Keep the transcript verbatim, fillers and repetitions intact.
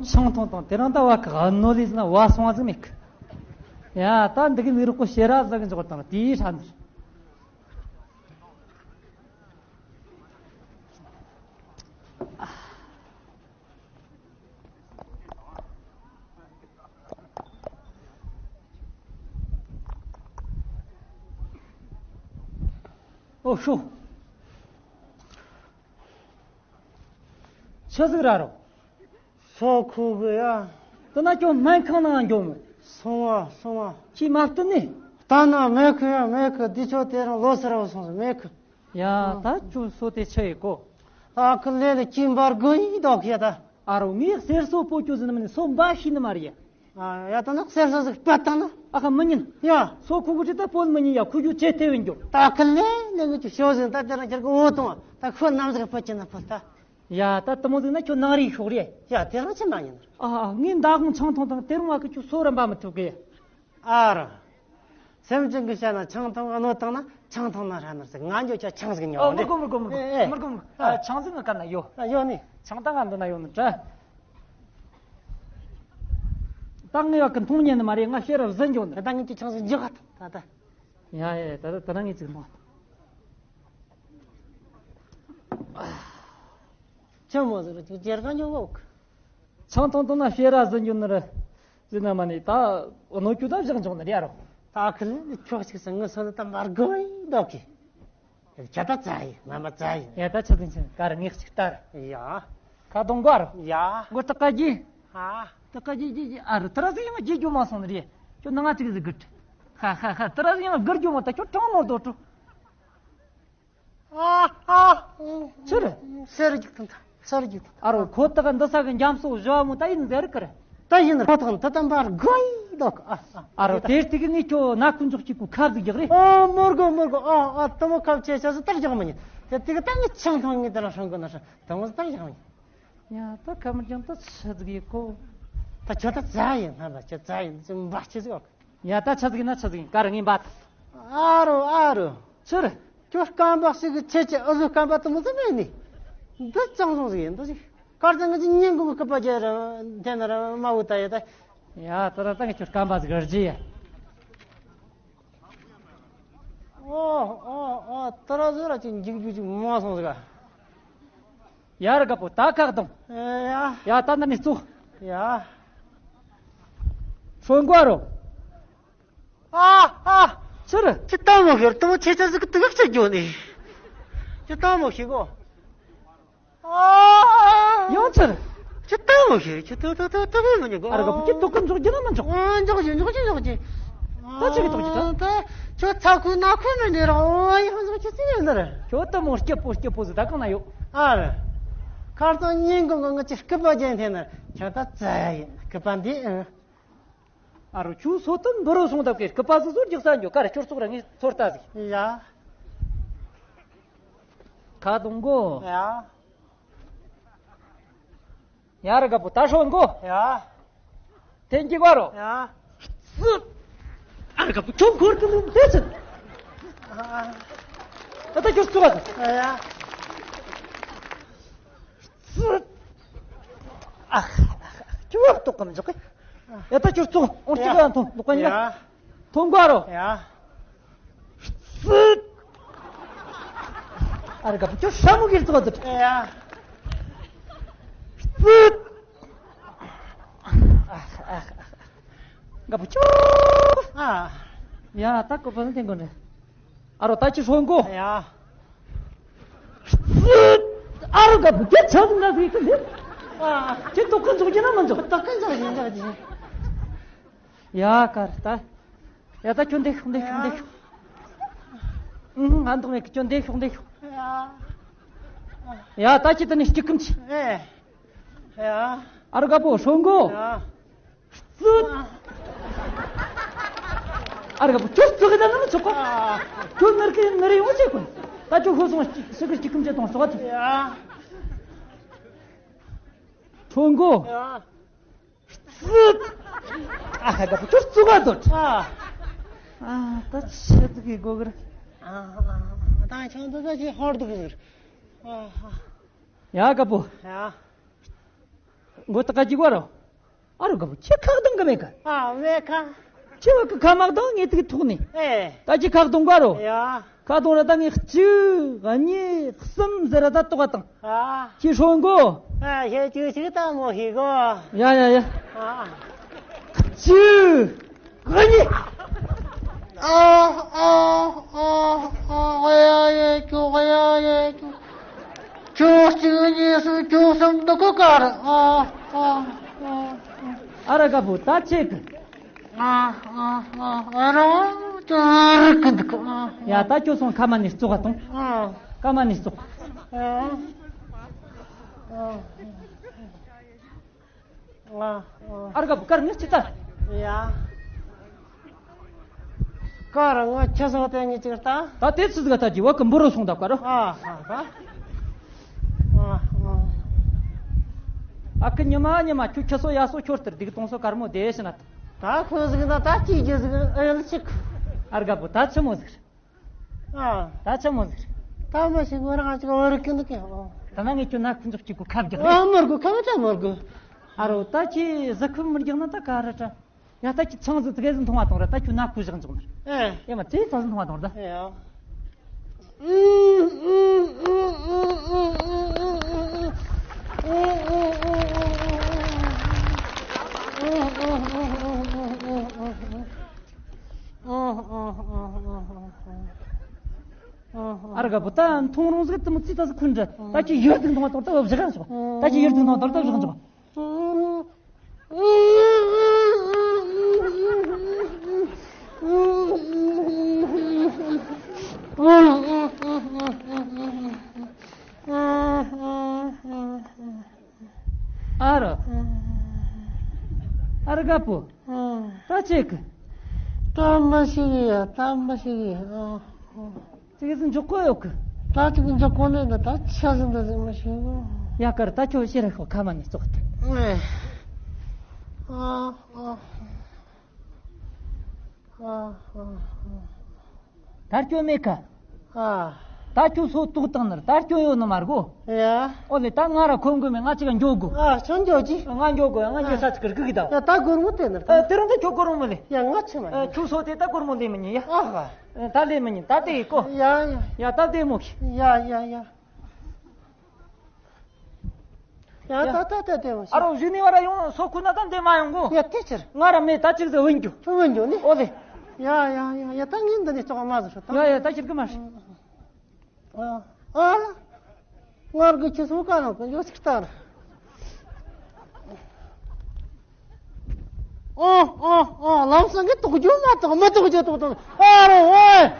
ཆང་འཐུང་དང་དེ་རིང་ད་བ་ག་ནོ་ལི་ཟིན་ན་བ་སོང་བ་ཟིག་མེད་གི། ཡ་ད་འདི་གི་མི་རོགས་པོ་ཤེ་ར་ཟ་གི་འཇོག་དང་དེའི་ཧྲ་འདིར། ཨོ་ཤོ། ཆི་ཟིག་ར་རོ། སོ་ཁུ་གི་ཡ། དེ་ན་ཁྱོད་སྨན་ཁང་ནང་འགྱོ་མོད། སོང་བ་སོང་བ། ཁྱི་མ་བསྟུན་ནི། ལྟ་ན་མེད་གི་ཡ་མེད་གི། འདི་ཆོ་དེ་རིང་ལོ་སར་བ་སོང་ཟིག་མེད་གི། ཡ་ད་ཁྱོད་སོ་དེ་ཆི་ཡི་གོ། ད་ཁི་ལེ་ལེ་ཁྱི་འབར་དགོས་ཡི་དོག་ཡ་ད། ཨ་རོ་ངས་གསེར་སོ་པོ་ཁྱོད་ཟིན་མིན་སོ་འབའ་ཤི་ནི་མ་རེད་ཡ། ཨ་ཡ་ད་ན་གསེར་སོ་ཟིག་པད་ད་ན། ཨ་ཁ་མི་ཉན། ཡ། སོ་ཁུ་གུ་ཅི་ད་པོན་མི་ཉན་ཡ། ཁུ་གུ་ཅེ་ཐེ་བན་འགྱོ། ད་ཁི་ལེ་ལེ་ངས་ཁྱོད་ཤོ་ཟིན་ད་དེ་རིང་ཁྱེར་གི་འོ་ཐོང་ད་ཁོ་ནམ་ཟིག་ཕོ་ཅི་ན་ཕོ་ད། ཡ་ད་དེ་མོ་ཟིག་ན་ཁྱོད་ནང་རིག་ཤོག་རེད། ཡ་དེ་རིང་ཅི་མ་ཡིན། ཨ་ངས་མདང་དགོང་ཆང་འཐུང་དང་དེ་རིང་བ་གི་ཁྱོད་སོ་རིམ་པ་མི་ཐུབ་གི། ཨ་རོ། སེམས་ཅན་གྱི་ཤ་ན་ཆང་འཐུང་གནོད་བཏང་ན་ཆང་འཐུང་ན་ཧྲ་ནར་ཟིག་ང་འགྱོ་ཆ་ཆང་ཟིག་ཉོ། ཨོ་མི་དགོ་མི་དགོ་མི་དགོ། ཨེ་ཨེ་མི་དགོ་མི་དགོ། ཨ་ཆང་ཟིག་ང་ག་ན་ཡོད། ཨ་ཡོད་ནི། ཆང་ད་ང་འདི་ན་ཡོད་ནི་དྲ། ད་ངས་བ་གི་འཐུང་ཉན་ནི་མ་རེད། ང་ཤེས་རབ་ཟིན་འགྱོ་ནི། ད་ངས་ཀྱི་ཆང་ཟིག་འཇོག་ག་ད་ད། ཡ་ཡ་ད་ད་ད་ངས་ཅིག་མ། ཆང་མོ་ཟིག་ར་ཅིག་ཇེར་ག་འཇོག་གོ། ཆང་འཐུང་འཐུང་ན་ཤེས་ར་ཟིན་རྒྱུ་ནི་རེད། ཟིན་ན་མ་ནི་ད་གནོད་རྒྱུ་ད་བཞག་འཇོག་ནི་རེད་ཡ་རོ། ད་ཁི་ལི་ཁྱོད་ཅིག་སང་ངི་སོ་ནི་ད་མར་གོ་ཡི་འདོག་གི། ཁྱོད་ད་ཙ་ཡི་མ་མ་ཙ་ཡི། ཡ་ད་ཆི་ཟིན་ཆི་ག་ར་ངེས་ཅིག་ལྟར། ཡ། ཁ་གདོང་གོ་རོ། ཡ། མགོ་ཏག་ཀ་གི། ཨ། ཏག་ཀ་གི་གི་གི་ཨ་རོ། ད་ར་ཟིག་ཡང་གི་རྒྱུ་མ་སོང་ནི་རེད། ཁྱོད་ནང་ང་ཅིག་ཟིག་གི། ཧ་ཧ་ཧ། ད་ར་ཟིག་ཡང་གི་རྒྱུ་མ་ད་ཁྱོད་གྲང་མོ་དོ་ཏྲོ། ཨ་ཨ། ཆི་རེད། སེར་གྱི་ཐང་ཐང་། སེར་གྱི་ཐང་ཐང་། ཨ་རོ། ཁོ་ཐག་འདི་ས་གི་འཇམ་སོགས་བཞི་བ་མོ་ད་ཡིན་ཟེར་གི་རེད། ད་ཡིན་ཁོ་ཐག་འདི་ད་འབར་དགོས་ཡི་འདོག་ཨ་ཨ། ཨ་རོ། དེ་དེ་གི་ངས་ཁྱོད་ན་ཁུ་འཇོག་གཅིག་པུ་ཁབ་ཟིག་རྒྱག་རེད། ཨོ་མོར་གོ་མོར་གོ། ཨ་ཨ། དེ་མོ་ཁབ་ཆེ་ཆ་སུ་ཏག་རྒྱག་མི་ཉན། དེ་དེ་གི་ད་ངས་ཆང་འཐུང་ངས་དེ་ལ་ཧྲང་གོ་ན་ཧྲང་དེ་མོ་སུ་ཏག་རྒྱག་མི་ཉན། ཡ་ད་ཁ་མི་རྒྱང་ད་ཆི་ཟིག་ཡིན་གོ། ད་ཁྱོད་ད་ཙ་ཡིན་ཧ་ལ་ཁྱོད་ཙ་ཡིན་ཅི་འབའ་ཆི་ཟིག་ཨོ། ཡ་ད་ཆི་ཟིག་ཡིན་ན་ཆི་ཟིག་ཡིན། ག་རེ་ངས་འབའ་ད། ཨ་རོ་ཨ་རོ། ཆི་རེད། ཁྱོད་སྐམ་པ་ཞིག་གི་ཆེ་ཆེ་ཨུ་ཟུ་སྐམ་པ་དུ་མོ་ཟིག་མེད་ནི། འདི་ཅང་སོང་ཟིག་ཡིན་འདི་ཞིག་གར་ཙང་ང་ཅི་ཉིན་གུང་གི་སྐུད་པ་རྒྱག་ར་འཐེན་ན་ར་མ་འུ་ད་ཡ་ད། ཡ་ད་ར་ད་ངས་ཁྱོད་སྐམ་པ་ཟིག་ར་རྗེ་ཡ། ཨོ་ཨོ་ཨོ། ད་ར་ཟོ་ར་ཅིག་འཇིག་རྒྱུ་ཅིག་མ་སོང་ཟིག་ཡ་ར་དཀར་པོ་ད་ཁག་དང་། ཡ། ཡ་ད་ན་ནི་ཙུ། ཡ། ཧྲོན་གོ་རོ། ཨ་ཨ། ཆི་རེད། ཅི་ལྟ་མོ་ཤེས་དུ་ཆེ་ཆ་ཟིག་དུ་ཡག་ཆ་འགྱོ་ནི། ཅི་ལྟ་མོ་ཤེས་གོ། ཨ། ཡང་ཆི་རེད། ཅི་ལྟ་མོ་ཤེས་ཅི་ཏུ་ཏུ་ཏུ་ཏུ་མི་ཉོ་གོ། ཨ་ར་ག་པུ་ཅི་ཏུ་ཀུན་འཇོག་རྒྱུ་ན་མི་འཇོག་ཨ་འཇོག་རྒྱུ་འཇོག་རྒྱུ་འཇོག་རྒྱུ། ད་ཆི་གི་ཏོག་ཅི་ད། ད་ཁྱོད་ཚ་ཁུ་ན་ཁུ་མི་ནི་ར་ཨོ་ཡ་ཧང་ཟོ་ཆི་ཟིག་ཡོད་ནི་རེད། ཁྱོད་ལྟ་མོ་སྐྱིད་པོ་སྐྱིད་པོ་ཟིག་ད་གང་ན་ཡོད། ཨ་ར། ཁར་ཙང་ཉིན་གུང་གི་ང་ཅི་སྐུད་པ་རྒྱན་འཐེན་ན་ཁྱོད་ད་ཙ་ཡིན་སྐུད་པ་འདི་ཨང་། ཨ་རོ། ཁྱོད་སོ་ཏུ་འབུ་རོ་སོང་ད་གི་སྐུད་པ་ཟིག་བཟོ་རྒྱག་ས་འགྱོ། ག་རེ་ཁྱོད་ཚོགས་ར་ངས་ཚོར་ལྟ་ཟིག་ཡ། ཁ་གདོང་གོ། ཡ། ཡ་ར་དཀར་པོ་ད་ཧྲོན་གོ། ཡ། ཐེན་གྱི་གོ་རོ། ཡ། སི། ཨ་ར་དཀར་པོ་ཁྱོད་འཁོར་གི་ལུང་དེ་ཚུན། ཨ། ད་ད་ཁྱོད་ཚོགས་ཟིག་ཡ། སི། ཨ། ཁྱོད་ལྟོགས་གམ་འཇོག་གི། ཡ་ད་ཁྱོད་ཚོགས་འོང་ཅི་ག་ཐོང་ལོག་ག་ཉི་མ། ཡ། ཐོང་གོ་རོ། ཡ། སི། ཨ་ར་དཀར་པོ་ཁྱོད་ཧྲ་མོ་གིར་ཚོགས་ཟིག་ཡ། སི། ཨ་ཨ་ཨ། དཀར་པོ་ཁྱོད། ཨ། ཡ་ད་ཀོ་པ་ལ་ཐེན་གོ་ནི། ཨ་རོ་ད་ཅི་ཧྲོན་གོ། ཡ། ཨ་རོ་དཀར་པོ་ཁྱོད་ཆག་འདུག་ན་ཟིག་ཏུ་ནི། ཨ། ཁྱོད་ལྟོགས་ཀི་འཇོག་རྒྱུ་ན་མི་འཇོག་ལྟོགས་ཀི་འཇོག་རྒྱུ་འཇོག་རྒྱུ། ཡ་གར་ད། ཡ་ད་ཁྱོད་འདི་ཤོག་འདི་ཤོག་འདི་ཤོག་ཨུ་ཧུ། ང་འདུག་མེད་གི། ཁྱོད་འདི་ཤོག་འདི་ཤོག་ཡ། ཡ་ད་ཁྱོད་ད་ནི་སྐྱིད་ཁམ་ཆི། ཨེ། ཡ། ཨ་རོ་དཀར་པོ་ཧྲོན་གོ། ཡ། ཙི། ཨ་རོ་དཀར་པོ་ཁྱོད་ཙི་གི་ད་ནི་མི་ཆོག་གོ། ཨ། ཁྱོད་ནར་གི་ནར་ཡོང་ཆེ་གོ། ད་ཁྱོད་ཤོད་སོང་། སི་ཀི་སྐྱིད་ཁམ་ཆེ་གཏོང་སོག་ཨ་ཐུ། ཡ། ཧྲོན་གོ། ཡ། ཙི། ཨ་ཧ་དཀར་པོ་ཁྱོད་ཙི་ག་དོ། ཨ། ཨ་ད་ཆི་ཙི་གི་གོ་གི་ར། ཨ་ད་ཁྱོད་ད་ད་ཅི་ཧོར་དུ་གི་ཟེར། ཨ་ཧ། ཡ་དཀར་པོ། ཡ། མགོ་ཏག་ག་ཅིག་བ་རོ། ཨ་རོ་ག་བུ་ཁྱེད་ཁག་གཏོང་གི་མེད་ག་ཨ་མེད་ཁ། ཁྱེད་བ་གི་ཁ་མག་དང་ངས་ཏིག་ཐོག་ནས། ཨེ། ད་ཅི་ཁག་གཏོང་ག་རོ། ཡ། ཁག་གཏོང་ར་ད་ངས་གཅིག་གཉིས་གསུམ་ཟེར་ར་ད་ཏོག་ག་དང་། ཨ། ཁྱེད་ཧྲོ་གོ་ཨ་ཁྱེད་ཅི་ཞིག་ད་མོ་ཤེས་གོ་ཡ་ཡ་ཡ། ཨ། གཅིག་གཉིས། ཨ་ཨ་ཨ་ཨ་ཨ་ཡ་ཡ་ཁྱོ་ཨ་ཡ་ཡ་ཁྱོ། ཁྱོ་གཅིག་གཉིས་གསུམ་ཁྱོ་གསུམ་འདུག་གོ་གར། ཨ་ཨ་ཨ་ཨ། ཨ་ར་ག་བུ་ད་ཆེ་གི་ཨ་ཨ་ཨ་ཨ་ར་ཅོ་ར་གི་འདུག་ཨ། ཡ་ད་ཁྱོད་སོང་ཁ་མ་ནས་བཙོག་ག་དང་། ཨ། ཁ་མ་ནས་བཙོག་ཨ། ཨ། ཨ། ཨ་ར་ག་བུ་དཀར་ངས་ཅི་ལྟར། ཡ། དཀར་ང་ཁྱེད་སོང་དེ་ངས་ཅི་ལྟ། ད་དེ་ཚིག་ག་ད་ཀྱི་བ་གི་འབུ་རུ་སོང་ད་དཀར། ཨ་ཧ་ཧ། ཨ་ཨ། ཨ་ཁུ་ཉི་མ་ཉི་མ་ཁྱོད་ཁྱེད་སོ་ཡ་སོ་ཁྱོད་ལྟར་སྡིག་གཏོང་སོ་དཀར་མོ་དེ་ཤི་ན། ད་ཁོ་ཟིག་ན་ད་ཅི་རྒྱུ་ཟིག་ཨེ་ལ་ཅིག་ཨ་ར་ག་བུ་ད་ཆི་མོ་ཟིག་ཨ། ད་ཆི་མོ་ཟིག་ད་མ་ཤི་ང་རང་ཅིག་བར་གི་འདུག་གི་ཨོ། ད་ན་ངས་ཁྱོད་ན་ཁུ་འཇོག་ཅིག་གོ་ཁབ་རྒྱག་ཨ་མར་གོ་ཁ་བ་ད་མར་གོ་ཨ་རོ་ད་ཅི་ཟི་ཁུ་མི་རྒྱག་ན་ད་ག་ར་ད། ཡ་ད་ཅི་ཚང་ཟི་ཙི་གེ་ཟི་མཐོང་བ་དང་ར་ད་ཁྱོད་ན་ཁུ་བཞག་འཇོག་ནར། ཨེ། ཡ་མ་ཙི་ཚང་ཟི་མཐོང་བ་དང་ར་ད། ཨེ། ཨ་ར་ག་བུ་ད་མཐོང་རུང་ཟིག་དུ་མོ་ཙི་ད་ཟི་ཁུན་འདྲ། ད་ཅི་ཡོད་ཟིག་མཐོང་བ་དང་ད་བཞག་འཇོག་ད་ཅི་ཡོད་ཟིག་མཐོང་བ་དང་ད་བཞག་འཇོག་ཨ་ར། ཨ་ར་ག་བུ། ད་ཅི་གི་ད་མ་ཤི་གི་ཡ་ད་མ་ཤི་གི་ཡ། ཅི་གི་ཟིན་འཇོག་གོ་ཡོད་གི་ད་ཅི་གི་འཇོག་གོ་ནས་ད་ད་ཆ་ཟིན་ད་ཟིན་མ་ཤི་གི་ཡ་ཀར་ད་ཁྱོད་ཤེས་ར་ཤོག་ཁ་མ་ནས་ཙོག་ཏུ། ཨ་ཨ་ཨ་ཨ། ད་སྐྱོན་མེད་ཀ་ཨ། ད་ཁྱོད་སོ་ཏོག་བཏང་ནར་ད་སྐྱོན་ཡོད་ནི་མ་རྒོ། ཡ། ཨོ་ལེ་ད་ང་ར་ཁོང་གི་མེད་ང་ཅི་ག་འགྱོ་དགོ་ཨ་ཁྱོད་འགྱོ་ཅི། ང་འགྱོ་དགོ་ང་འགྱོ་ས་ཅི་གར་གི་གི་ད། ཡ་ད་སྒོར་མོ་དེ་ནར་ད། དེ་རིང་ད་ཁྱོད་སྒོར་མོ་ལེ། ཡ་ང་ཆི་མ་ཡ། ཁྱོད་སོ་དེ་ད་སྒོར་མོ་ལེ་མི་ཉན་ཡ། ཨ་ཧ། ད་ལེ་མི་ཉན་ད་དེ་ཡི་གོ་ཡ་ཡ། ཡ་ད་དེ་མོ་གི་ཡ་ཡ་ཡ། ཡ་ད་ད་ད་དེ་མ་ཤེས། ཨ་རོ་གཞི་ནས་བ་ར་ཡོང་སོ་ཁུ་ན་ད་འདི་མ་ཡོང་གོ་ཡ་དེ་ཕྱིར། ང་ར་མེད་ད་ཅིག་ཟེ་འོན་རྒྱུ། ཁྱོད་འོན་རྒྱུ་ནི། ཨོ་ལེ། ཡ་ཡ་ཡ་ཡ་ད་ངས་འདི་ནས་ཙོག་མ་ཟེར་ཤོ་ད། ཡ་ཡ་ད་ཕྱིར་གི་མ་ཤེས། ཨ་ཨ་ལ། ངར་གི་ཁྱི་སུ་ཀ་ནང་གི་ཡོ་ཅིག་ལྟར། ཨོ་ཨོ་ཨོ་ལམ་སང་གི་དོག་རྒྱུ་མ་དོག་མི་དོག་རྒྱུ་དོག་དོག་ཨ་རོ་ཨོ།